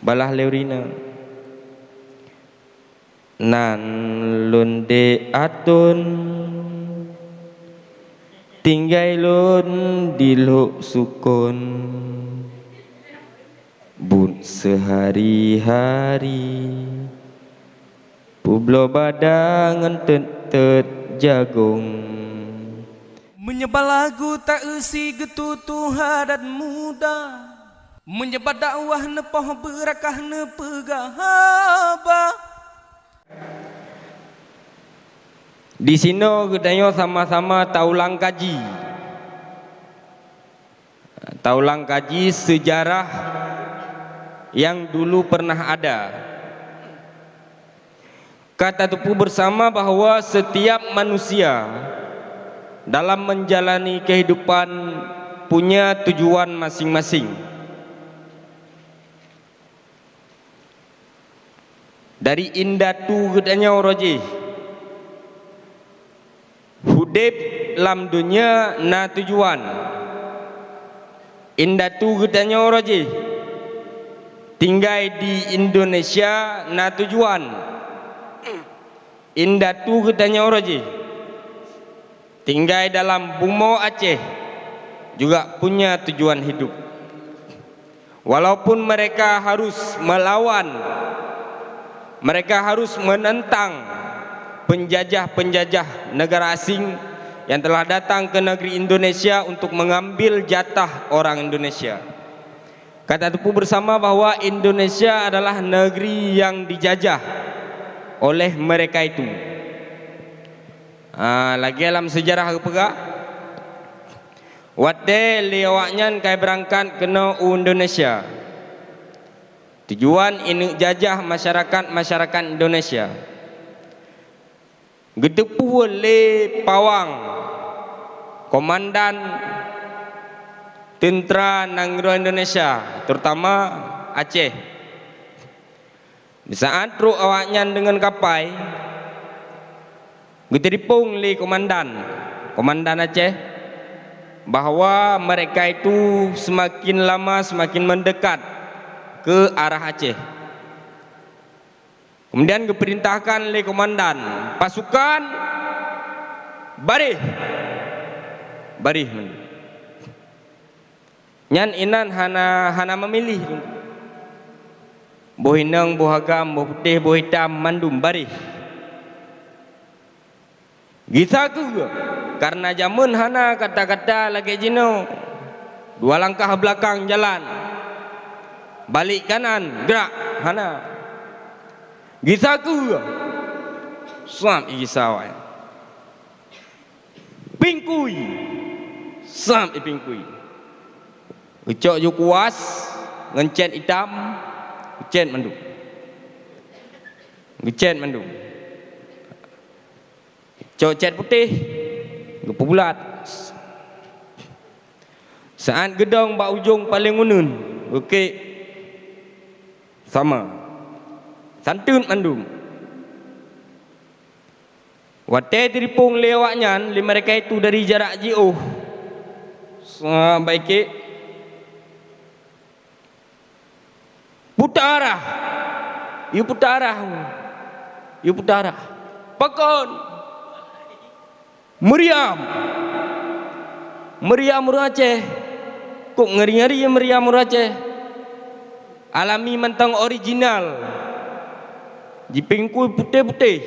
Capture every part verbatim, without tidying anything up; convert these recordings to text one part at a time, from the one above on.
Balah lé ureueng inong. Nan lôn dék atôn, tinggai lôn di lhok sukon. Buet seuhari-hari, peubloe bada ngon teuet-teuet jagong. Meunyoe bak lagu ta-eu si geututoe adat muda, meunyoe bak dakwah neupoh beurakah neupeugah haba. Disinoe geutanyoe sama-sama taulang kaji. Taulang kaji seujarah nyang dulu pernah ada. Ka tateupeue beusama bahwa setiap manusia dalam menjalani kehidupan punya tujuan masing-masing. Dari indatu geutanyoe roh jih, udeb lam donya na tujuan. Indatu geutanyoe roh jih, tinggai di Indonesia na tujuan. Indatu geutanyoe roh jih, tinggai dalam bumoe Aceh, juga punya tujuan hidup. Walaupun mereka harus melawan, mereka harus menentang penjajah-penjajah negara asing yang telah datang ke negeri Indonesia untuk mengambil jatah orang Indonesia. Ka tateupeue bersama bahwa Indonesia adalah negeri yang dijajah oleh mereka itu. Ah, lagée lam seujarah geupeugah, watée lé awaknyan ka beurangkat keunoe u Indonesia, tujuan ineuk jajah masyarakat-masyarakat Indonesia. Geuteupeue lé pawang komandan teuntra nanggroe Indonesia, terutama Aceh. Di saat trok awaknyan deungon kapai, geuteuripong lé komandan, komandan Aceh, bahwa mereka itu semakin lama semakin mendekat ke arah Aceh. Kemudian geupeurintahkan lé komandan, "Pasukan, baréh!" Baréh mandum. Nyan inan hana, hana meumiléh. Boh inong, boh agam, boh putéh, boh itam, mandum baréh. Gisa kheueh, kareuna jameun hana kata-kata lagée jinoe, dua langkah beulakang jalan, balék kanan, grak, hana. Gisa kheueh, sab igisa awai. Pingkui, sab ipingkui. Geucok ju kuas ngon cét itam, geucét mandum. Geucét mandum. Cok cét putéh, geupeubulat. Saat geudong bak ujong paléng uneuen, geukék sama. Santeut mandum. Watée teuripong lé awaknyan, lé mereka itu dari jarak jiôh, sa-, bak ikék, "Puta arah! Yue puta arah! Yue puta arah!" "Pakon?" "Meuriam! Meuriam ureuëng Aceh! Kok ngeri-ngeri meuriam ureuëng Aceh! Alami mantong original! Jipingkui putéh-putéh!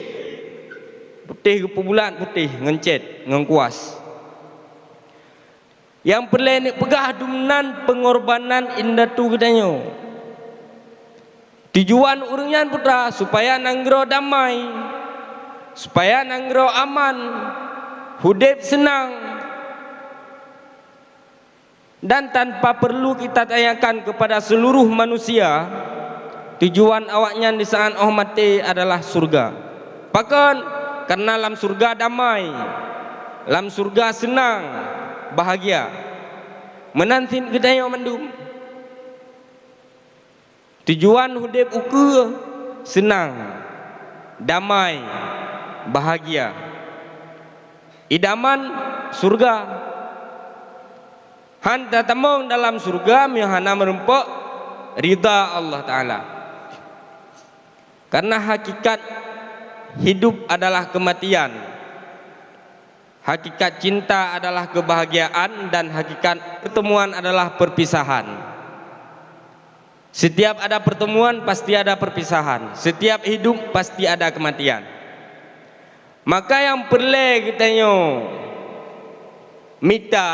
Putéh geupeubulat putéh ngon cét, ngon kuas!" Nyang peureulée neupeugah dum nan peungorbanan indatu geutanyoe. Tujuan ureuëng nyan peue teuma, supaya nanggroe damai, supaya nanggroe aman, udeb seunang. Dan tanpa perlu kita tanyakan kepada seluruh manusia, tujuan awaknyan di saat óh maté adalah syeuruga. Pakon? Kareuna lam syeuruga damai, lam syeuruga seunang, bahagia. Meunan cit geutanyoe mandum. Tujuan udeb ukeue seunang, damai, bahagia. Idaman syeuruga. Han tatamong dalam syeuruga meunyoe hana meurumpok ridha Allah Ta'ala. Karena hakikat hidup adalah kematian, hakikat cinta adalah kebahagiaan, dan hakikat pertemuan adalah perpisahan. Setiap ada pertemuan, pasti ada perpisahan. Setiap hidup, pasti ada kematian. Maka nyang peureulée geutanyoe mita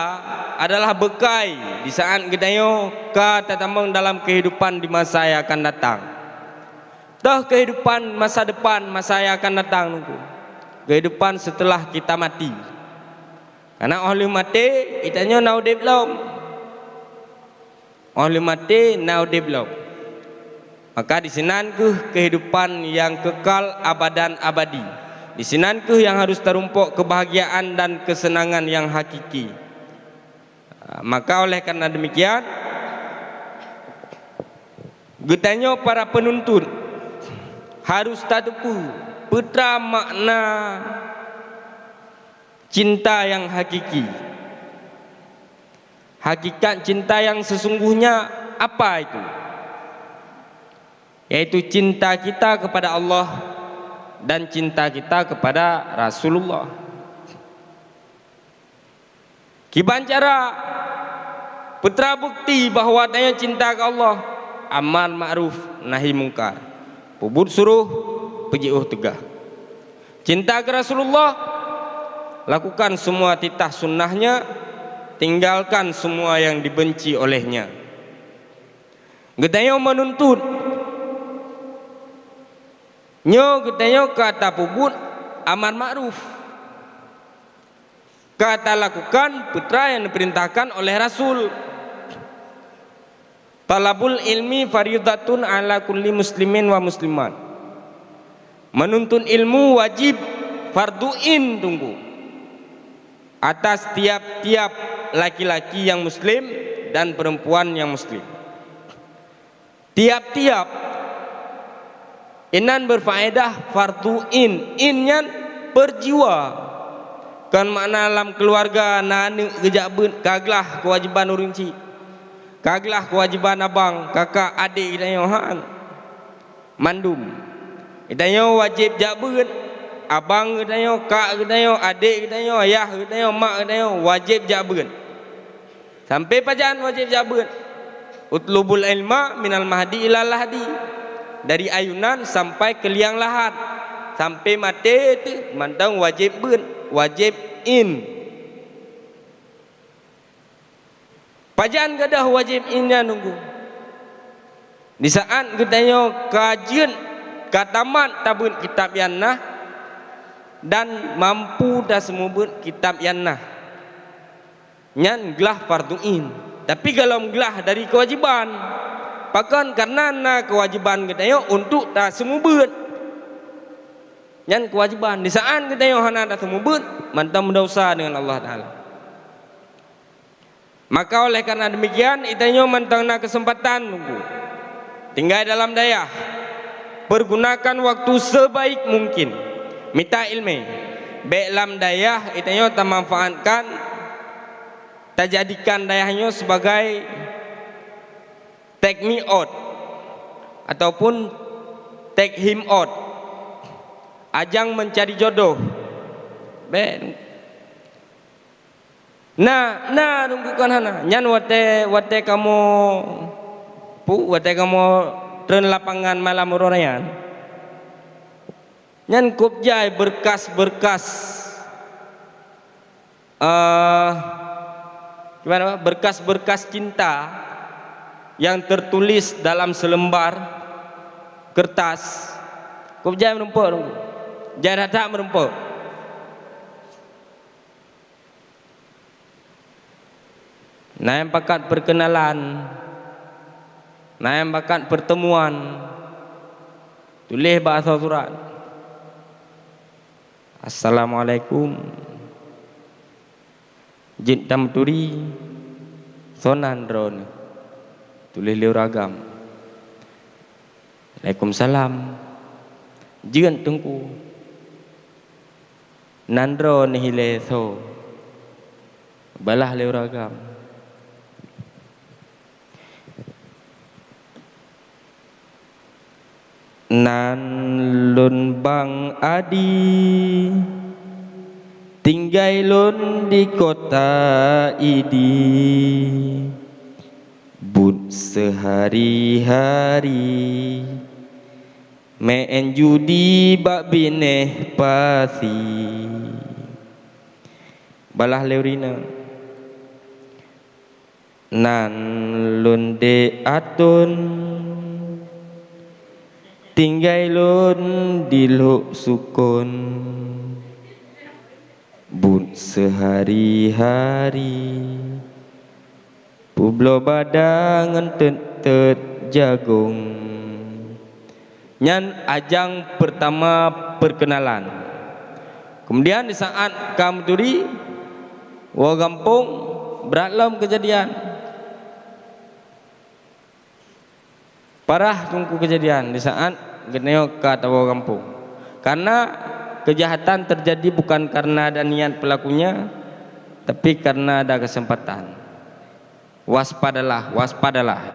adalah beukai di saat geutanyoe ka tatamong dalam kehidupan di masa yang akan datang. Toh kehidupan masa depan, masa yang akan datang nunggu. Kehidupan setelah kita mati. Karena óh lheueh maté, geutanyoe na udeb lom. Óh lheueh maté na udeb lom. Maka disinan kheueh kehidupan nyang kekal abadan abadi. Disinan kheueh nyang harus tarumpok kebahagiaan dan kesenangan nyang hakiki. Maka oleh karena demikian, geutanyoe para penuntut harus tateupeue peue treuk makna cinta nyang hakiki. Hakikat cinta yang sesungguhnya apa itu? Yaitu cinta kita kepada Allah dan cinta kita kepada Rasulullah. Kiban cara peue treuk bukti bahwa tanyoe cinta keu Allah? Amar ma'ruf nahi mungkar, peubuet suroh, peujiôh teuga. Cinta keu Rasulullah, lakukan semua titah sunnahnya, tinggalkan semua yang dibenci olehnya. Geutanyoe meununtut, nyoe geutanyoe ka tapeubuet amar ma'ruf, ka talakukan peue treuk nyang diperintahkan oleh Rasul. Talabul ilmi faridatun ala kulli muslimin wa muslimat. Menuntut ilmu wajib, fardu ain teungku, atas tiap-tiap laki-laki nyang muslim dan perempuan nyang muslim. Tiap-tiap, inan berfaedah fardu ain. Ain nyan peujiwa. Kon makna lam keuluwarga na aneuk geujak beuet ka glah keuwajéban ureuëng chik, ka glah keuwajéban abang, kakak, adék geutanyoe, han. Mandum. Geutanyoe wajéb jak beuet. Abang geutanyoe, kak geutanyoe, adék geutanyoe, ayah geutanyoe, mak geutanyoe wajéb jak beuet. Sampai pajan wajéb jak beuet? "Utlubul ilma minal mahdi ilal lahdi." Dari ayunan sampai keu liang lahat, sampai maté teuh mantong wajéb beuet, wajéb ain. Pajan gadôh wajéb ain nyan teungku? Di saat geutanyoe ka jeuet, ka tamat tabeuet kitab nyang na dan mampu taseumeubeuet kitab nyang na. Nyan glah fardu ain. Tapi golom glah dari keuwajéban. Pakon? Kareuna na keuwajéban geutanyoe untuk taseumeubeuet. Nyan keuwajéban. Di saat geutanyoe hana taseumeubeuet, mantong meudesya deungon Allah Taala. Maka oleh karena demikian, geutanyoe mantong na keuseumpatan teungku tinggai dalam dayah. Pergunakan waktu sebaik mungkin. Mita iéleumé. Bék lam dayah geutanyoe tamanfaatkan, tajadikan dayah nyoe sebagai take me out ataupun take him out, ajang mencari jodoh. Bék. Na, na teungku, kon hana. Nyan watée, watée kamoe pu, watée kamoe treun lapangan malam uroe nyan. Nyan kôb jai beurkas-beurkas, eh, gimana, beurkas-beurkas cinta yang tertulis dalam seulembar keureutas. Kôb jai meurumpok teungku. Jai that-that meurumpok. Na nyang pakat perkenalan, na nyang pakat pertemuan, tuléh bak asoe surat. Assalamualaikum. Jeuet tameuturi, soe nan droeneuh? Tuléh lé ureuëng agam. Waalaikumsalam. Jeuet teungku. Nan droeneuh ilée soe? Balaih lé ureuëng agam. Nan lôn Bang Adi, tinggai lôn di kota Idi. Buet seuhari-hari, meu'en judi bak binéh pasi. Balaih lé ureueng inong. Nan lôn Dek Atôn, tinggai lôn di Lhok Sukon. Buet seuhari-hari, peubloe bada ngon teuet-teuet jagong. Nyan ajang peurtama peurkeunalan. Keumudian, di saát ka meuturi, woe gampông, brat lom keujadian. Parah teungku keujadian di saát geutanyoe ka tawoe gampông. Karena keujahatan teujadi bukan karena ada niat pelakunya, tapi karena ada keuseumpatan. Waspadalah, waspadalah.